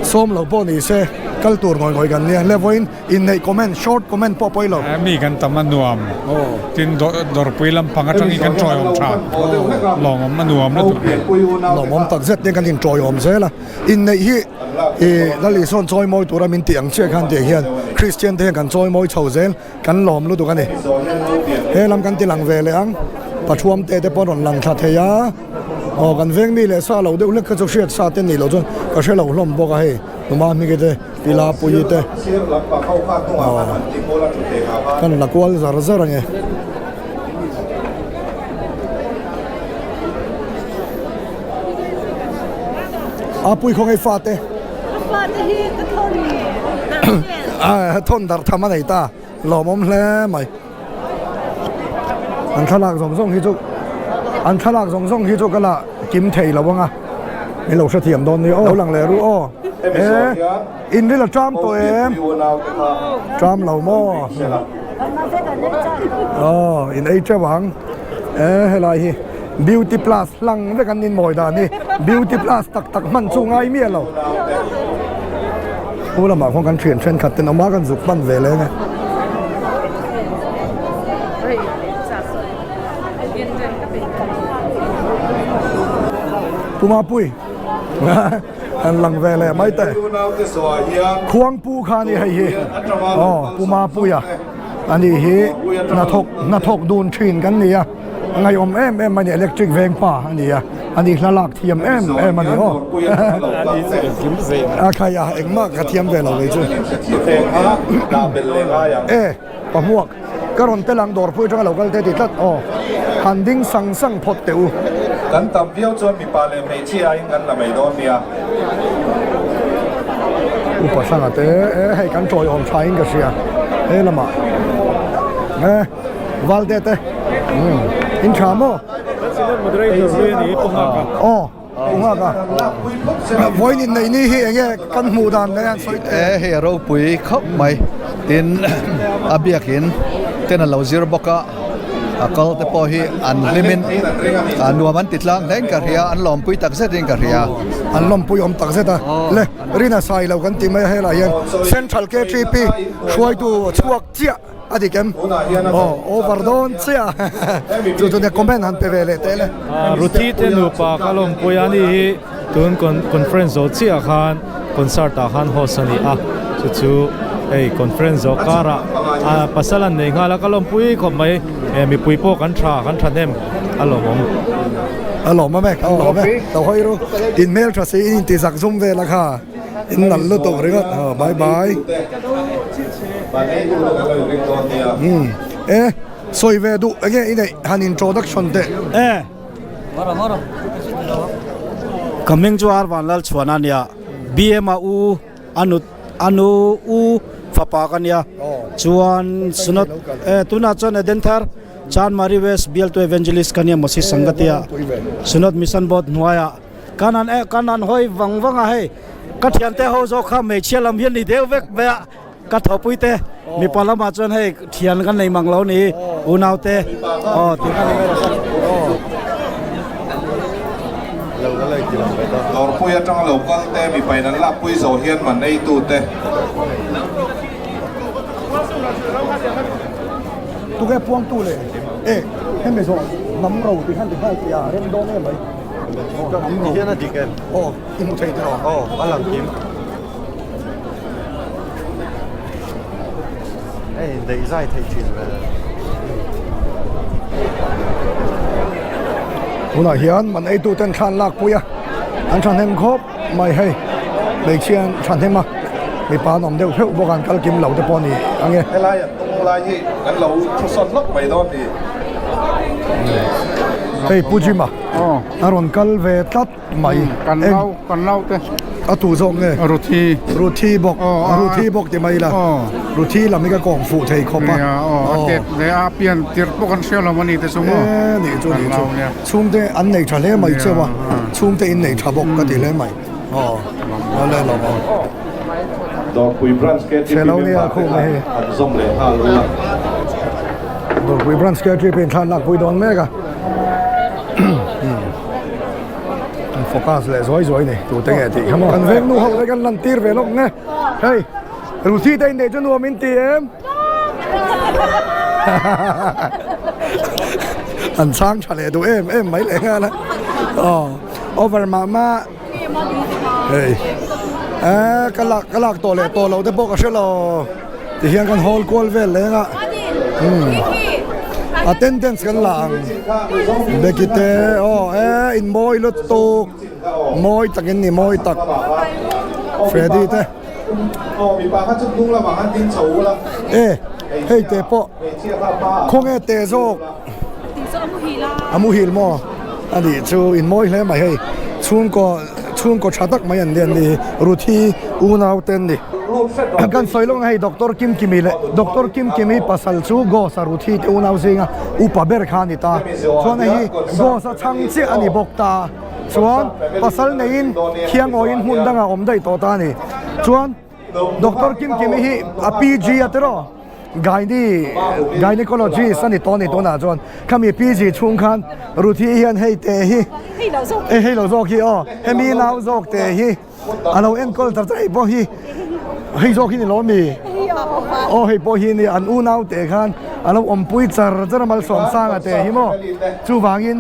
[SPEAKER 2] Sawm lo pawh ni se kal tur ngawi ngawi kan nia. Le vawiin inneih comment short comment pawh pawi lo.
[SPEAKER 20] Mi kan tam a nuam. Tin dawrpui lampang atangin kan tawiawm tha. Lawmawm a nuam lutuk.
[SPEAKER 2] Lawmawm tak zet ten kan intawiawm zel a. Inneih hi ih Lal Isua'n chawimawi tura min tih ang chiah khan tih hian Kristian te hian kan chawimawi chho zel kan lawm lutuk a ni. He lam kan ti lang ve leh ang Pathuam te te pawh an rawn lang thla thei a, aw kan veng mi leh sa lo deuh hlek kha chu hriat sa te nih loh chuan ka hre lo hlawm bawk a hei Numa Hmiki te Pi Lapuii te aw kan la kual zar zar ang e. A pui khaw ngei fate.
[SPEAKER 18] Ka fate hi ka thawn
[SPEAKER 2] darh Thawn darh tham a nei ta lawmawm hle mai. An thlalak zawng zawng hi chu an thlalak zawng zawng hi chu ka la kim thei lo ang a min lo hrethiam dawn nia aw. Lo lang leh ru aw. E in ril a ṭam tawh em? Ṭam lo maw? Aw in ei ṭeuh ang. E helai hi. Beauty plus hlang vek an inmawi dan hi beauty plus tak tak hman chu ngai miah lo. Pu lamah khuan kan thian thenkhat ten awm a kan zuk hman ve leng e. Pu Mapui an lang ve leh mai teh. Khuangpu kha a ni hei hi aw Pu Mapuia a ni hi hnathawk hnathawk dun thin kan ni a. A ngaihawm em em a ni, electric veng pa a ni a, a ni hla lak thiam em em a ni aw. A khai a, engmah ka thiam ve lo kei chu. E, pa hmuak, ka rawn tel ang dawrpui atanga lo kal te ti tlat aw. Han ding sang sang phawt teh u.
[SPEAKER 21] Kan tam viau chuan mipa leh hmeichhia in kan la mai dawn nia.
[SPEAKER 2] Upa hranga te, e hei kan tawiawm tha in ka hria he lamah e. Valte te in tha maw? Aw Pu Nghaka vawiin inneih ni hi enge kan hmuh dan leh an sawi teh?
[SPEAKER 22] E hei a ropui khawp mai tin a biakin ten a lo zir bawk a
[SPEAKER 3] A kal te pawh hi an hlimin nuam an ti tlang hlein ka hria, an lawmpui tak zetin ka hria.
[SPEAKER 2] An lawmpui awm tak zet a, le Rina sai lo kan ti mai a helaiah hian Central KTP hruaitu chhuak chiah a dik em? Aw over dawn chiah chu chu nia comment han pe ve leh teh le.
[SPEAKER 22] Ruthi te nupa ka lawmpui a ni hi tun conference zawh chiah khan concert ah khan host a ni a chu chu hei conference zawh karah pasal an nei nghal a ka lawmpui khawp mai mipui pawh kan tha kan thahnem a lawmawm.
[SPEAKER 2] A lawmawm e kan lawm e lo hawi ru in hmeltha si in inti zak zum vel a kha. In nalh lutuk ringawt aw bye bye. Umm e sawi ve duh enge i neih han introduction teh.
[SPEAKER 23] E ka hming chu Arvan Lalchhuana a nia BM a u a a nu u fapa ka nia chuan Synod e tunah chuan Edenthar Chanmari West Bialtu Evangelist ka nia Moses Sangatia Synod Mission Board hnuaiah Kan han eh kan han hawi vang vang a hei ka thiante ho zawk kha hmeichhia lam hian ni deuh vek mai a ka thawhpui te mipa lamah chuan hei thian kan nei mang lo ni unau te aw tih kha ni mai rawh se aw.
[SPEAKER 21] Dawrpui atanga lo kal te mipain an lakpui zawh hian man eitu te.
[SPEAKER 2] Tuke puangtu leh e hemi zawh hnam ro tih khan ti nghal tih a rem dawn em mai.
[SPEAKER 17] Ti hian a dik em?
[SPEAKER 2] Aw, i hmu thei tiraw?
[SPEAKER 17] Aw, a lang kim. Hei daih zai theih thin ve.
[SPEAKER 2] Tunah hian man eitu ten thlan lak pui a, an thahnem khawp mai hei. Hmeichhia an thahnem a, mipa an awm deuh hleuh bawk a, an kal kim lo te pawh a ni ang e.
[SPEAKER 21] Helai an tung lai hi kan lo thusawn lawk mai dawn ni.
[SPEAKER 2] Hei Pu Jima a rawn kal ve tlat mai.
[SPEAKER 24] Kan nau kan nau te.
[SPEAKER 2] A tu zawk nge?
[SPEAKER 24] Ruthi.
[SPEAKER 2] Ruthi bawk. Ruthi bawk ti mai la. Ruthi lam hi ka kawng fuh thei khawp a.
[SPEAKER 24] A tet leh a pian tirh pawh kan hria lo a ni te chu maw.
[SPEAKER 2] E nih chu nih chu. Chhungte an nei tha hle mai cheu a. Chhungte in nei tha bawk ka ti hle mai. Aw. Awle lawm awm.
[SPEAKER 21] Dawrpui Branch KTP member te khan an zawm leh nghal ula.
[SPEAKER 2] Dawrpui Branch KTP in thla an lakpui dawn mek a. An focus leh zuai zuai ni tute nge tih kha maw. Kan veng nu ho te kan lan tir ve lawk nge. Hei Ruthi te inneih chu nuam in ti em? An chhang tha leh duh em em mai leh nghal a. Aw over mah mah. Hei eh ka lak ka lak tawh leh tawh loh te pawh ka hre lo ti hian kan hawl kual vel leng a umm attendance kan la ang Becky te aw eh in mawi lutuk mawi takin ni mawi tak Freddy te e hei te pawh khawnge te zawk. A muhil maw? A nih chu in mawi hle mai hei chhungkaw chhungkaw tha tak mai an ni an ni Ruthi unau te an ni. Kan sawi lawk na hei Doctor Kimkimi leh Doctor Kimkimi pasal chu Ghost a Ruthi te unau zinga upa ber kha a ni ta chuan hei hi Ghost a chhang chiah a ni bawk ta chuan pasal neiin khiangawiin hmun dangah awm daih tawh ta a ni chuan Doctor Kimkimi hi a PG a tiraw? Gyne gynecologist a ni tawh a ni tunah chuan khami PG chhung khan Ruthi hian hei te hi eh hei lo zawk hi aw hemi nau zawk te hi a lo enkawl ta hei pawh hi hei zawk hi ni lo mi aw hei pawh hi ni an unau te khan a lo awmpui char char a Malsawmsanga te hi maw chuvangin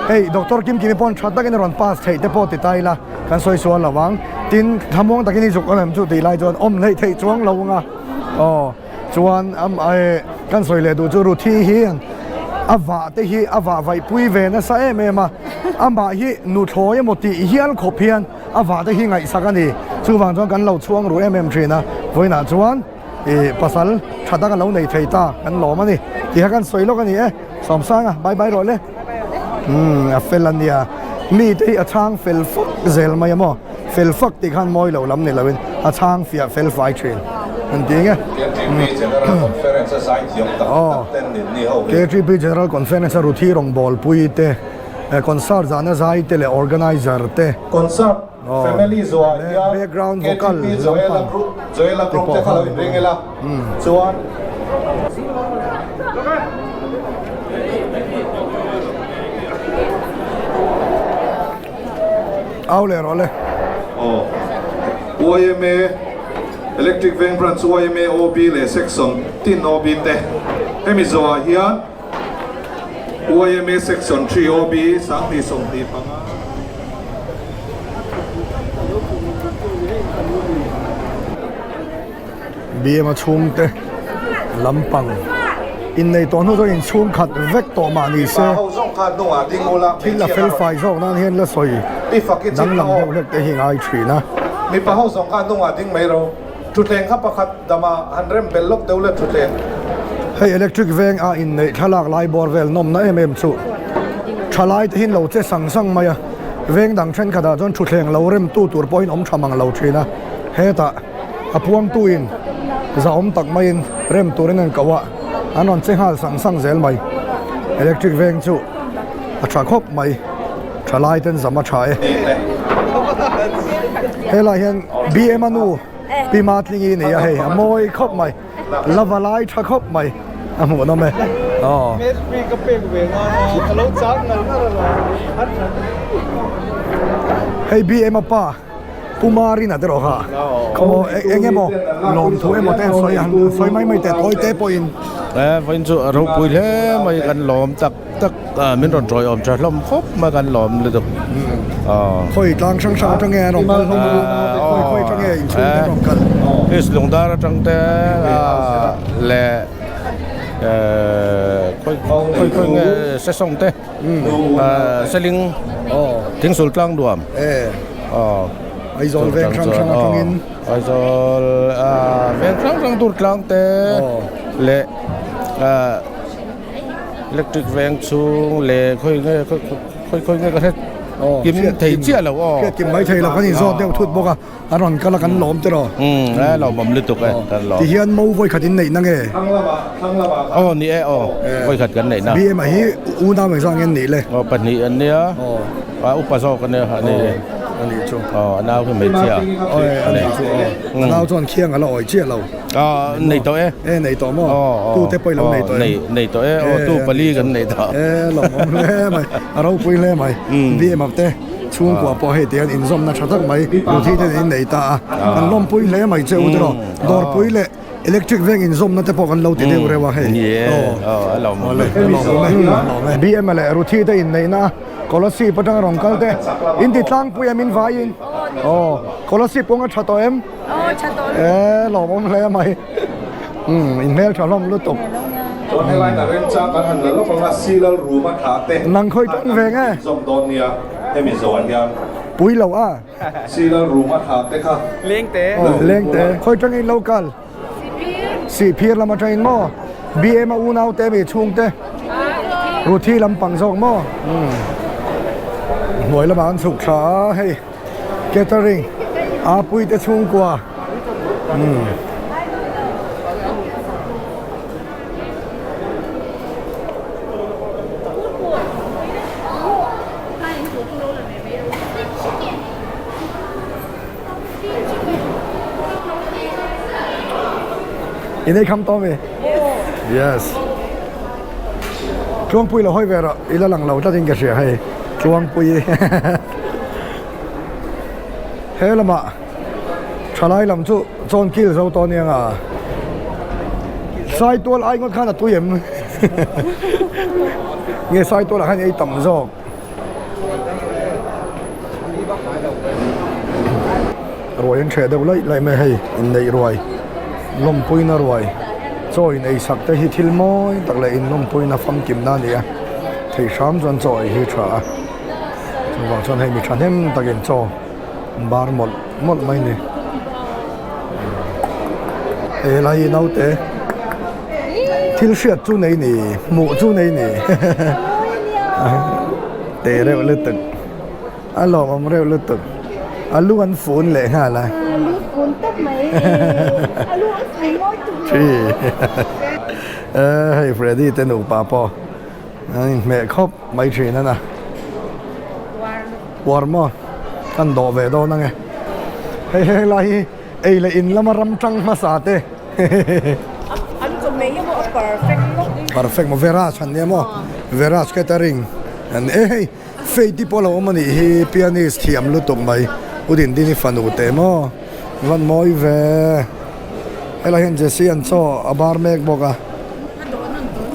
[SPEAKER 2] hei Doctor Kimkimi pawn tha takin a rawn pass theih te pawh ti ta ila kan sawi sual lo ang tin thlamuang takin i zuk awm em chu tih lai chuan awm hleih theih chuang lo ang a. Aw chuan kan sawi leh duh chu Ruthi hian a vah te hi a vah vaih pui ve nasa em em a, amah hi nuthlawi emaw tih hial khawp hian a vah te hi ngaihsak a ni. Chuvang chuan kan lo chhuang ru em em thin a, vawiinah chuan ih pasal tha tak a lo nei thei ta kan lawm a ni tih kha kan sawi lawk a ni e. Sawmsanga bye bye rawh le. Umm a fel a nia, mite hi a chhang fel fak zel mai a maw? Fel fak tih khan mawi lo lam ni loin a chhang fiah fel fai thin an ti nge. Aw KTP General Conference a Ruthi rawngbawlpui te, concert zahna zai te leh organizer te.
[SPEAKER 21] Concert family zuah hian
[SPEAKER 2] background vocal
[SPEAKER 21] KTP Joela group Joela group te kha lo inring ila chuan.
[SPEAKER 2] Au leh rawh le.
[SPEAKER 21] Aw. Yma Electric Veng Branch yma OB leh Section tin OB te hemi zawhah hian yma Section 3 OB 2025.
[SPEAKER 2] BM a chhungte lampang innei tawh hnu chuan inchhung khat vek tawh mah ni se thil a fel fai zawk nan hian la sawi danglam deuh hlek te hi ngai thin a.
[SPEAKER 21] Mipa ho zawng kha hnungah ding mai ro. Thutthleng kha pakhat dama han rem bel lawk deuh la thutthleng.
[SPEAKER 2] Hei electric veng a inneih thlalak lai bawr vel nawmna em em chu thalai te hian lo che sang sang mai a, veng dang thenkhatah chuan thutthleng lo rem tu tur pawhin awm tha mang lo thin a, hetah a puangtu in zahawm tak maiin rem turin an koh a, an rawn che nghal sang sang zel mai. Electric veng chu a tha khawp mai, thalai ten zam a tha e. Helai hian BM a nu Pi Matlingi ni a hei a mawi khawp mai, la va lai tha khawp mai a hmuh nawm e. Aw. Hei BM a pa. Pu Marina te rawh kha khaw eng emaw lawmthu emaw te an sawi a han sawi mai mai teh tawi te pawhin.
[SPEAKER 4] E vawiin chu a ropui hle mai kan lawm tak tak a min rawn tawiawm tha hlawm khawp mai kan lawm lutuk aw.
[SPEAKER 2] Khawi tlang hrang hrang atang nge an rawn kal hlawm a khawi khawi atang nge inchhung te an rawn kal.
[SPEAKER 4] East Lungdar atang te leh khawi khawi nge Sesawng te. Seling Thingsul tlang nuam
[SPEAKER 2] Aizawl veng hrang hrang atangin
[SPEAKER 4] Aizawl veng hrang hrang tur tlang te leh electric veng chhung leh khawi nge khawi khawi nge ka hre kim thei chiah lo aw
[SPEAKER 2] hriat kim mai thei lo kan inzawt deuh thut bawk a. A rawn kal a kan lawm te rawh.
[SPEAKER 4] Umm a lawmawm lutuk e kan lawm.
[SPEAKER 2] Ti hian mo vawikhat in neihna nge?
[SPEAKER 4] Aw ni e aw vawikhat kan neihna.
[SPEAKER 2] BM ah hi unau engzah nge an nih le?
[SPEAKER 4] Aw pahnih an nia a upa zawk a nia a ni.
[SPEAKER 2] A nih chu.
[SPEAKER 4] Aw a nau hi hmeichhia.
[SPEAKER 2] Aw a nih chu aw. A nau chuan khiang a la awi chiah lo.
[SPEAKER 4] Aw nei tawh e.
[SPEAKER 2] E nei tawh maw? Tu te pawh i lo nei tawh em?
[SPEAKER 4] Nei tawh e aw tu pali kan nei tawh.
[SPEAKER 2] E lawmawm hle mai a ropui hle mai BM ah te. Chhungkua pawh hei tihian inzawmna tha tak mai Ruthi ten in nei ta a, kan lawmpui hle mai che u tiraw, dawrpui leh electric veng inzawmna te pawh kan lo ti deuh reuh a hei aw a lawm e a lawm e. BM leh Ruthi te inneihna a Kolasib atanga rawn kal te in ti tlangpui em in vaiin aw Kolasib kawng a tha tawh em? E lawmawm hle mai in hmel tha hlawm lutuk.
[SPEAKER 21] Chuan helai na remchang kan han la lawk ang a, Silal room a thlah te
[SPEAKER 2] Nang khawi tan ve nge?
[SPEAKER 21] Zawm dawn nia hemi zawh hian.
[SPEAKER 2] Pui lo a.
[SPEAKER 21] Silal room a thlah te kha.
[SPEAKER 2] Lengte. Lengte. Khawi tangin lo kal? Sihphir lam atangin maw? BM a unau te mi chhungte? Ruthi lampang zawk maw? Hnuai lamah an chhuk thla a hei. Catering a pui te chhungkua umm. In ei kham tawh mi? Yes. Tluangpui lo hawi ve rawh i la lang lo tlat in ka hria hei Tluangpui. He lamah thalai lam chu chawn kil zo tawh aniang a, Saitual ai ngawt khan a tui em? Nge Saitual ah khan ei tam zawk? Ruai an hreh deuh laih laih mai hei inneih ruai lawmpuina ruai chaw in ei sak te hi thil mawi tak leh in lawmpuina famkimna a ni a theih hram chuan chaw ei hi tha a. Chuvang chuan hei mi thahnem takin chaw bar mawlh mawlh mai a ni. Helai hi naute thil hriat chu nei ni hmuh chu nei ni te reuh lutuk a lawmawm reuh lutuk a lu an fun leh nghal a. Hei Freddy te nupa pawh. An inhmeh khawp mai thin a na. Uar maw? Kan dawh ve dawn ange. Hei heng lai hi ei leh in lama ram tang hmasa te.
[SPEAKER 5] An chawhmeh hi maw a perfect lawk.
[SPEAKER 2] Perfect maw Veraj han nia maw Veraj catering an e hei. Faith-i pawh a lo awm a nih hi pianist thiam lutuk mai U Dindini fanu teh maw van mawi ve helai hian Jesse an chaw a bar mek bawk a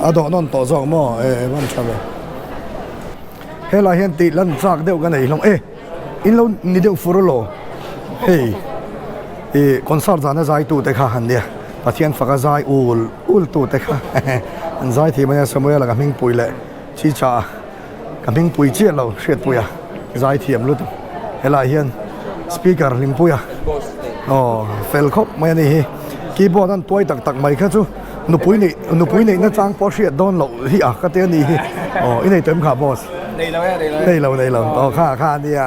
[SPEAKER 2] a dawh nawn tawh zawk maw e van tha ve helai hian tih lan chak deuh ka nei hlawm e in lo ni deuh fur ulaw hei ih concert zana zai tu te kha han nia Pathian faka zai ul ul tu te kha an zai thei mai a Samuel a ka hmingpui leh Chicha a. Ka hmingpui chiah lo hriatpuia zaithiam lutuk helaiah hian speaker hlimpuia aw fel khawp mai a ni hi keyboard an tuai tak tak mai kha chu nupui neih nupui neihna chang pawh hriat dawn loh hi a ka ti a ni hi aw i nei tawh em kha boss
[SPEAKER 1] Nei lo e nei lo e
[SPEAKER 2] nei lo nei lo aw kha kha a nia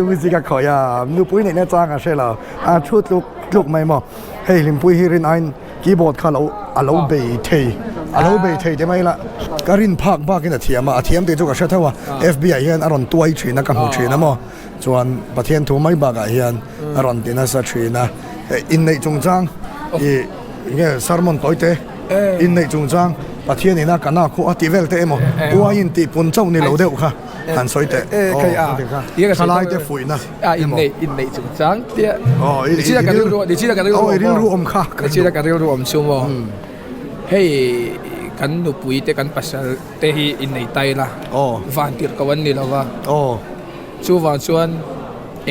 [SPEAKER 2] music a khawih a nupui neihna chang a hre lo a thu tluk tluk mai maw hei hlimpui hi rin aiin Keyboard kha lo a lo bei thei a lo bei thei te mai la ka rin phak bak in a thiam a a thiam tih chu ka hre tho a F_B ah hian a rawn tuai thin a ka hmu thin a maw chuan Pathian thu mai bakah hian a rawn ti nasa thin a inneih chungchang ih nge sermon tawi te inneih chungchang Pathian ina ka na khuh a tih vel te emaw uaiin tih pun chauh ni lo deuh kha han sawi teh aw thalai te fuihna
[SPEAKER 1] inneih inneih chungchang tia nichina ka rilru nichina ka rilru
[SPEAKER 2] aw i rilru awm kha
[SPEAKER 1] nichina ka rilru awm chu maw hei kan nupui te kan pasal te hi innei ta ila van tirh ko an ni lova chuvang chuan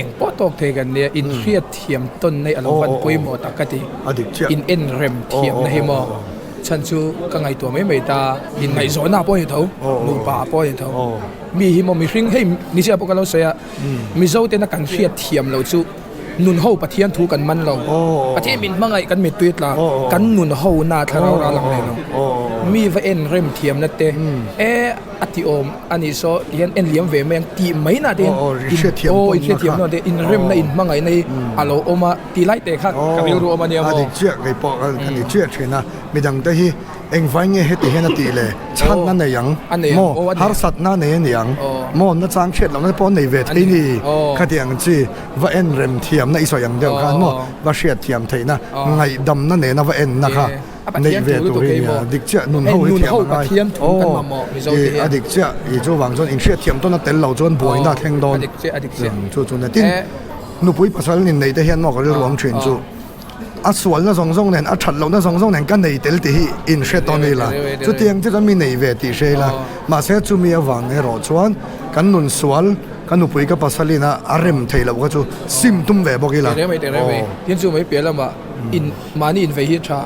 [SPEAKER 1] eng pawh tawk thei kan nia inhriat thiam tawn na hi a lo van pawimawh tak ka ti in en rem thiam na hi maw chhan chu ka ngaihtuah mai mai ta inngaihzawnna pawh a ni tho nupa pawh a ni tho mi hi maw mihring hei nichina pawh ka lo sawi a. Mizo tena kan hriat thiam lo chu nun ho Pathian thu kan man lo. Pathian min hmangaih kan mittui tla kan nun ho na thlarau ral ang nei lo. Mi va en rem thiam na te e a ti awm a nih saw ti hian en liam ve mai ang tih mai na te hian aw in hriat thiam na te in rem na in hmangaih na hi a lo awm a tih lai te kha ka rilru awm a nia maw.
[SPEAKER 2] A dik chiah kei pawh ka ni chiah thin a midang te hi Engvai nge heti hian a tih le? Chhanna nei ang maw? Harsatna nei a ni ang maw? Nachang hriat lohna te pawh an nei ve thei ni. Khati ang chi va en rem thiamna i sawi ang deuh khan maw? Va hriat thiam theihna, ngaihdamna nena va enna kha neih ve tur hi nia. Dik chiah nun ho hi thiam a ngai. Aw, a dik chiah. I chuvang chuan inhriat thiam tawn a tel lo chuan buaina a thleng dawn. Chu chu nia. Tin, nupui pasal inneih te hian maw ka rilru awm thin chu. A sualna zawng zawng nen, a that lohna zawng zawng nen ka nei tel tih hi in hre tawn ila. Chutiang chu chuan mi nei ve tih hre ila. Mahse chumi avang erawh chuan kan nun sual, ka nupui ka pasalin a a rem theih loh kha chu sim tum ve bawk ila.
[SPEAKER 1] Tereng mai, tereng mai. Tin chu mai piah lamah in mahni in vei hi a tha.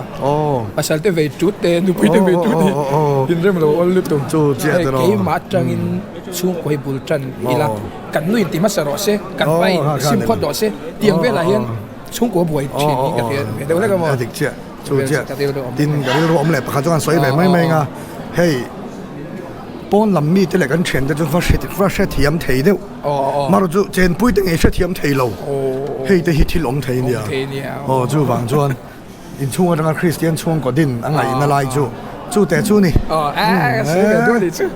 [SPEAKER 1] Pasal te vei tut te, nupui te vei tut te in rem lo awl lutuk.
[SPEAKER 2] Chu chiah te rawh.
[SPEAKER 1] Keimah atangin chhungkaw hi bul tan ila. Kan nu in ti hmasa rawh se, kan pa in sim phawt rawh se tiang velah hian. Chhungkaw buai thin hi ka hria ve deuh hlek a maw?
[SPEAKER 2] A dik chiah, chu chiah. Tin, ka rilru awm leh pakhat chu kan sawi ve mai mai ang a, hei pawn lam mite leh kan thiante chu va hre va hrethiam thei deuh. Marawh chu chenpui te ngei hrethiam thei lo. Hei te hi thil awm thei nia. Aw chuvang chuan inchhung atanga Kristian chhungkaw din a ngaihna lai chu chu teh chu ni.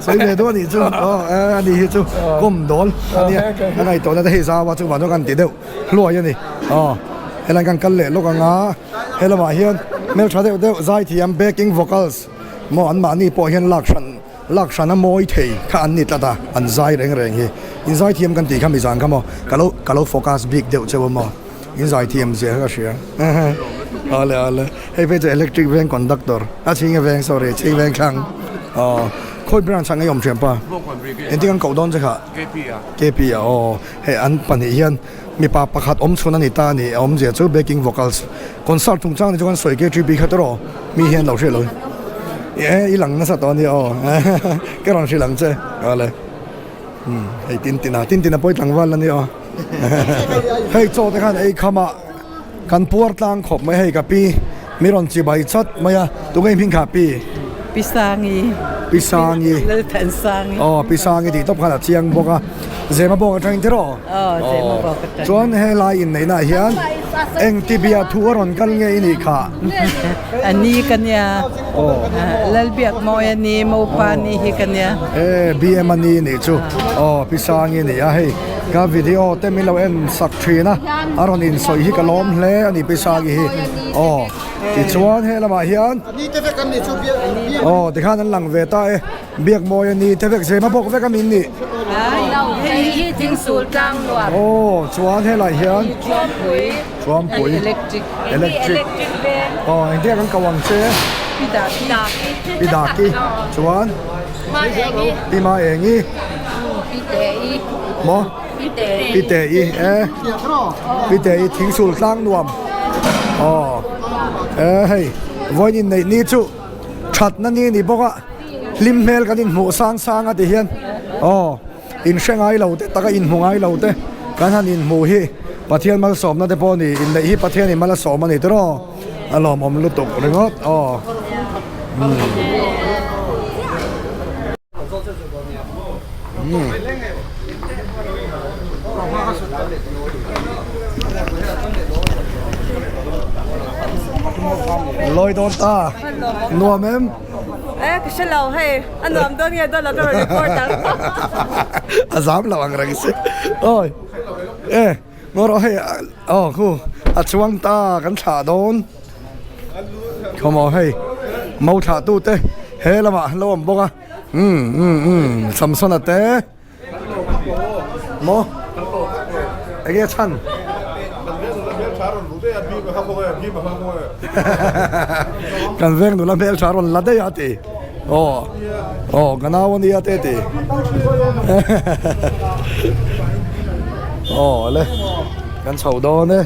[SPEAKER 2] Sawi ve duah nih chu. Aw a ni hi chu kawm dawl a nia. A ngaihtuahna te hei zau a chuvang chuan kan ti deuh. hluai a ni aw helai kan kal leh lawk ang a he lamah hian hmeltha deuh deuh zaithiam backing vocals maw an mahni pawh hian lak hran lak hran a mawi thei kha an ni tlat a an zai reng reng hi in zaithiam kan tih kha mizan kha maw ka lo ka lo focus bik deuh cheu a maw in zaithiam zia kha ka hria awle awle hei phei chu electric veng conductor a chhing a veng sorry chhing veng thlang aw khawi branch ah nge awm thianpa engtin an koh dawn che kha K P a aw. Hei an pahnih hian mipa pakhat awm chhun a ni ta a ni, a awmzia chu backing vocals concert chungchang ni chu kan sawi KTB kha tawrh aw, mi hian lo hriat lo e i lang nasa tawh a nia aw ka rawn hrilh ang che awle umm hei tin tin a tin tin a pawi tlangval a nia aw hei chaw te khan ei kham ah kan puar tlang khawp mai hei ka pi mi rawn chi bai chat mai a tunge i hming kha pi
[SPEAKER 6] Pi Sangi
[SPEAKER 2] Pi Sangi
[SPEAKER 6] Lalthansangi
[SPEAKER 2] aw Pi Sangi tih tawp khan a chiang bawk a Zema bawk atangin tiraw
[SPEAKER 6] aw Zema bawk atangin
[SPEAKER 2] chuan helai inneihna ah hian eng ti bia thu a rawn kal nge i nih kha
[SPEAKER 6] a ni ka nia Lalbiakmawi a ni Mopa ni hi ka nia
[SPEAKER 2] e BM a ni nih chu aw Pi Sangi a ni a hei ka video te min lo en sak thin a a rawn insawi hi ka lawm hle a ni Pi Sangi hi aw tichuan he lamah hian aw tikhan an lang ve ta e Biakmawi a ni te vek Zema bawk vek a min nih.
[SPEAKER 5] Hei hi Thingsul tlang nuam.
[SPEAKER 2] Aw chuan helai hian
[SPEAKER 5] Chuampui.
[SPEAKER 2] Chuampui.
[SPEAKER 6] Electric.
[SPEAKER 2] Electric. Aw engtin kan ko ang che?
[SPEAKER 6] Pi Daki.
[SPEAKER 2] Pi Daki. Chuan?
[SPEAKER 5] Ma Engi.
[SPEAKER 2] Pi Ma Engi.
[SPEAKER 5] Pi Te I.
[SPEAKER 2] Maw?
[SPEAKER 5] Pi Te I.
[SPEAKER 2] Pi Te I e. Pi Te I Thingsul tlang nuam. Aw e hei vawiin inneih ni chu thatna ni ni bawk a hlim hmel kan inhmuh sang sang a ti hian aw inhre ngai lo te taka inhmu ngai lo te kan han inhmuh hi Pathian malsawmna te pawh a ni inneih hi Pathianin mal a sawm a ni tiraw a lawmawm lutuk ringawt aw umm. Lawi dawn ta nuam em?
[SPEAKER 18] E ka hre lo hei a nuam dawn nge dawn lo ka rawn report ang.
[SPEAKER 2] A zam lo ang reng si. Awi e ngaw rawh hei aw khu a chuang ta kan thlah dawn. Khawmaw hei mo thlah tu te he lamah an lo awm bawk a umm umm umm Samsona te. Maw? Enge chhan? Kan veng nula hmel tha rawn la daih a ti. Aw aw ka nau ania te ti. Aw le kan chho dawn e.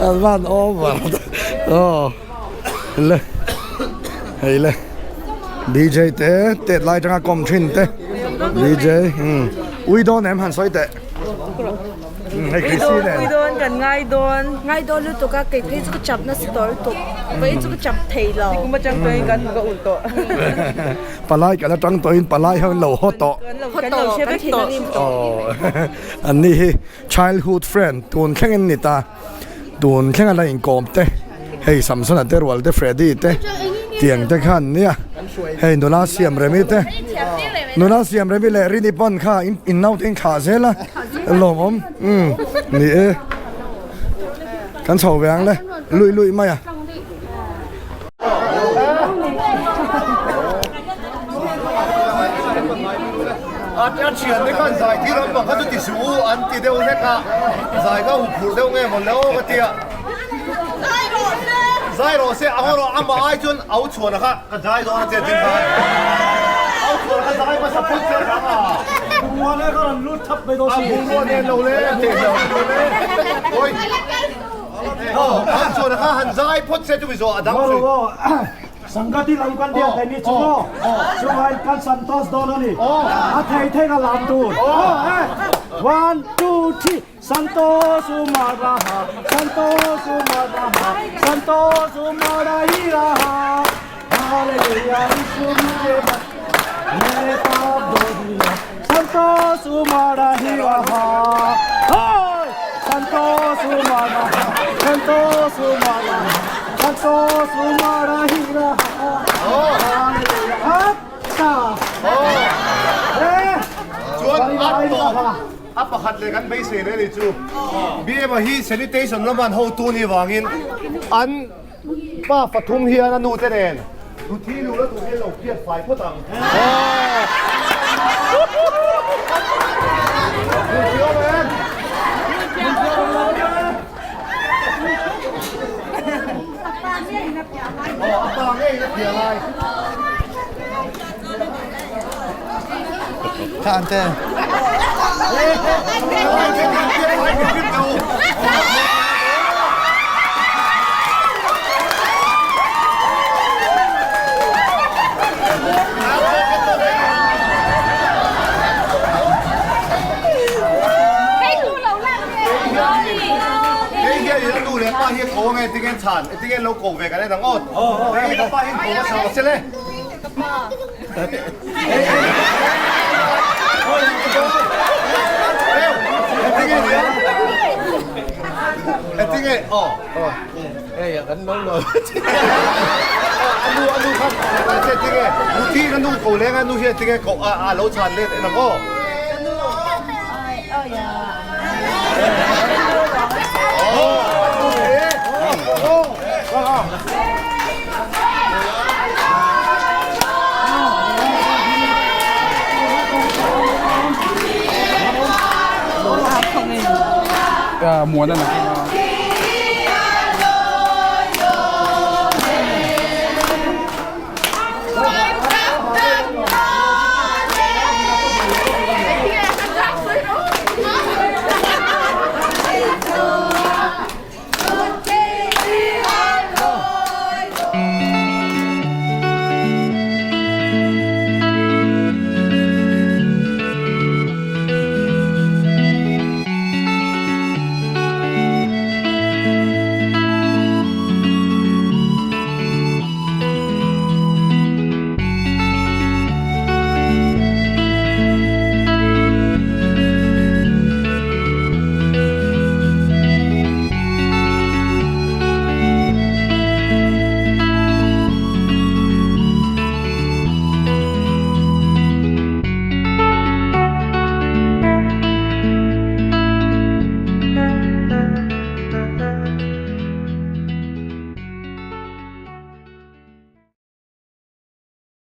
[SPEAKER 2] An van over aw le hei le DJ te tet lai tanga kawm thin te DJ ui dawn em han sawi teh. Hei Chrissy nen.
[SPEAKER 18] Ui dawn kan ngai dawn. Ngai dawn lutuk a kei phei chu ka chap nasa tawh lutuk. Kei chu ka chap thei lo. Nikum atang tawhin kan ka ulh tawh.
[SPEAKER 2] Palai kan atang tawhin palai ho in lo haw tawh.
[SPEAKER 18] Haw tawh kan thin a rim tawh.
[SPEAKER 2] Aw an ni hi childhood friend tun thleng in ni ta. Tun thleng a la inkawm te hei Samsona te rual te Freddy te tiang te khan nia hei nula siam remi te nula siam remi leh Rini pawn kha in naute in thlah zel a lawmawm umm ni e kan chho ve ang le luih luih mai a.
[SPEAKER 17] A thian te khan zai tir an bang kha chu ti suh u an ti deuh hlek a, zai kha huphurh deuh nge mawn le aw ka ti a. Zai rawh se a ngaw rawh amah ai chuan au chhuana kha ka zai dawn a che chin khan au chhuana kha zai hmasa phawt che hrang a.
[SPEAKER 23] Bungrua nen kha rawn lut thap mai dawn si.
[SPEAKER 17] A bungrua nen lo le teh lo le. Oi. Aw au chhuana kha han zai phawt che chu mi zawh a dang
[SPEAKER 23] zui. Sangati lam kan biak theih ni chu maw? Chuvangin kan Santosh dawn a ni. A thei thei ka lam tur. One, two, three. Santosh Umaraha, Santosh Umaraha, Santosh Umarahiraha. Hallelujah, Isu mujhe mere paap dho diya. Santosh Umarahiraha. Hoi! Santosh Umaraha, Santosh Umaraha. Santosh Umarahiraha. Hallelujah. Atta.
[SPEAKER 17] Chuan a tawp a pakhat leh kan beisei leh ni chu BM-a hi sanitation lama an hotu ni vangin an pa pathum hian a nute nen Ruthi luhna tur hian lo phiat fai phawt ang. Hei hian in a nu leh pa hi a ko ange tinge chhan tinge lo ko ve kan en ang aw hei ka pa hian ko hmasa rawh se le. Tinge aw.
[SPEAKER 4] Hei kan lo lo.
[SPEAKER 17] A nu a nu kha che tinge Ruthi in a nu ko leng a nu hian tinge ko a a lo chhan let en ang aw.
[SPEAKER 1] Muana nakin.